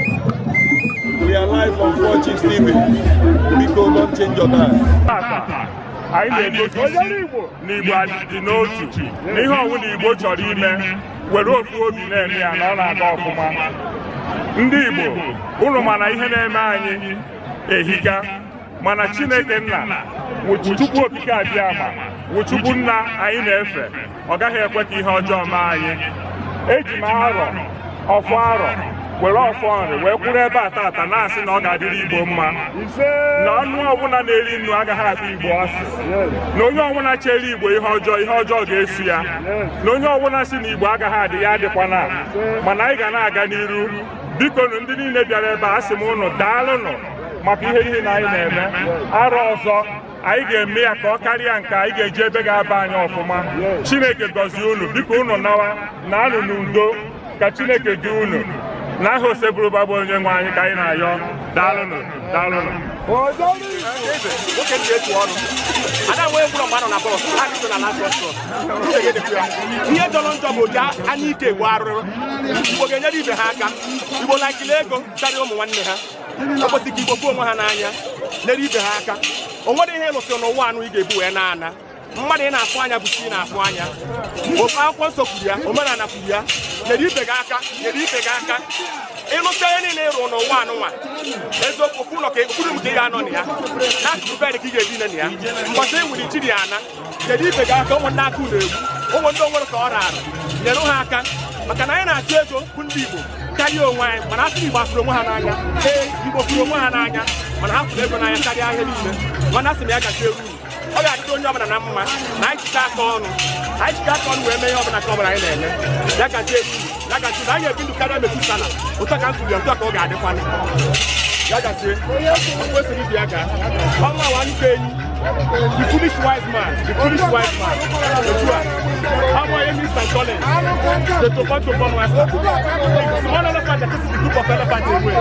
We are live on 4 Chiefs TV. Biko, don't change your dial. Tata, anyị na-egosi na Igbo dị n'otu na ihe ọbụla Igbo chọrọ ime, were ofu obi na-eme ya, na ọ na-aga ọfụma. Ndị Igbo, unu mana ihe na-eme anyị ehika, mana Chineke nna wụ Chukwu Okike Abịama, wụ Chukwu nna anyị na-efe, ọ gaghị ekwe ka ihe ọjọọ mee anyị. Eji m arọ ọfọ, arọ were ọfọ nri wee kwụrụ ebe a tata na-asị na ọ ga-adịrị Igbo mma, na ọnụ ọbụla na-eri nnu agaghị akpọ Igbo asị, na onye ọbụla chere Igbo ihe ọjọọ, ihe ọjọọ ga-esu ya, na onye ọbụla si na Igbo agaghị adị, ya adịkwana, mana anyị ga na-aga n'iru. Biko nụ, ndị niile bịara ebe a, asị m ụnụ daalụnụ maka ihe niile anyị na-eme. Arọ ọzọ anyị ga-eme ya ka ọ karịa nke anyị ga-eji ebe ga-aba anyị ọfụma. Chineke gọzie unu. Biko, unu nawa na anụ n'udo, ka Chineke du unu. Na aha Osebụrụba bụ onye nwe anyị ka anyị na-ayọ. Daalụnụ, daalụnụ. Nwoke ji etu ọnụ ada nwee mkpụrụ mgbe a nọ na bus ha bido na last bus stop. Uche gị dịkwa ya. Ihe jọrọ njọ bụ ji anya ike egbu arụrụ. Igbo ga-enyere ibe ha aka. Igbo laikili ego karịa ụmụ nwanne ha. O kwesịrị ka Igbo kwuo onwe ha n'anya, nyere ibe ha aka. O nwere ihe ịlụsị n'ụwa anụ ị ga-ebu wee na-ana mmadụ ị na-afụ anya bụ chi ị na-afụ anya. Ofe akwụkwọ nsọ kwuru ya, omenala kwuru ya, nyere ibe gị aka, nyere ibe gị aka. Ịlụta ihe niile ịrụ n'ụwa anụnwa, eziokwu, ofu ụlọ ka okpuru m ka ị ga-anọ na ya, n'akụkụ bed ka ị ga-edina na ya. Mbọchị e nwere ichiri ya ana, nyere ibe gị aka. Ụmụ ndị aka unu egbu, ụmụ ndị onwere ka ọ raara, nyere ha aka, maka na anyị na-achụ ego bụ ndị Igbo karịa onwe anyị. Mana asị Igbo afụrụ onwe ha n'anya, ee, Igbo fụrụ onwe ha n'anya, mana ha fụrụ ego n'anya karịa ihe niile. Mana asị m ya gazie uru, ọ ga-adịrị onye ọbụla na mma na anyị jikọ aka ọnụ, anyị jikọ aka ọnụ wee mee ihe ọbụla ka ọbụla anyị na-eme. Ya gazie uru, ya gazie uru. Anyị ga-ebi ndụ karịa Metusala. Otu a ka m kwuru ya, otu a ka ọ ga-adịkwanụ. Ya gazie, o kwesịrị ibi ya gaa ọnwa awa nnukwu enyi. The foolish wise man, the foolish wise man. Otu a ọmụ onye Mr. Collins, the topo topo master, the small elephant that chases the group of elephants away.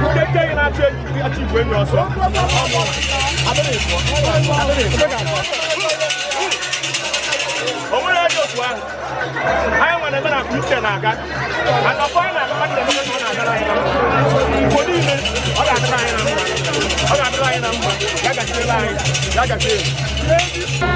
Nke nke enyi na-achụ enyi, achụ igwe enyi ọsọ. Ọmụ adịrị ịbụọ, adịrị ịbụọ. O nwere onye otu ahụ anyị nwere ebe na Kristian na-aga, and ọfọ anyị na-aga, mmadụ na-eme ka ọ na-agara anyị na mma. Igbo niile, ọ ga-adịrị anyị na mma, ọ ga-adịrị anyị na mma. Ya gaziere anyị, ya gaziere.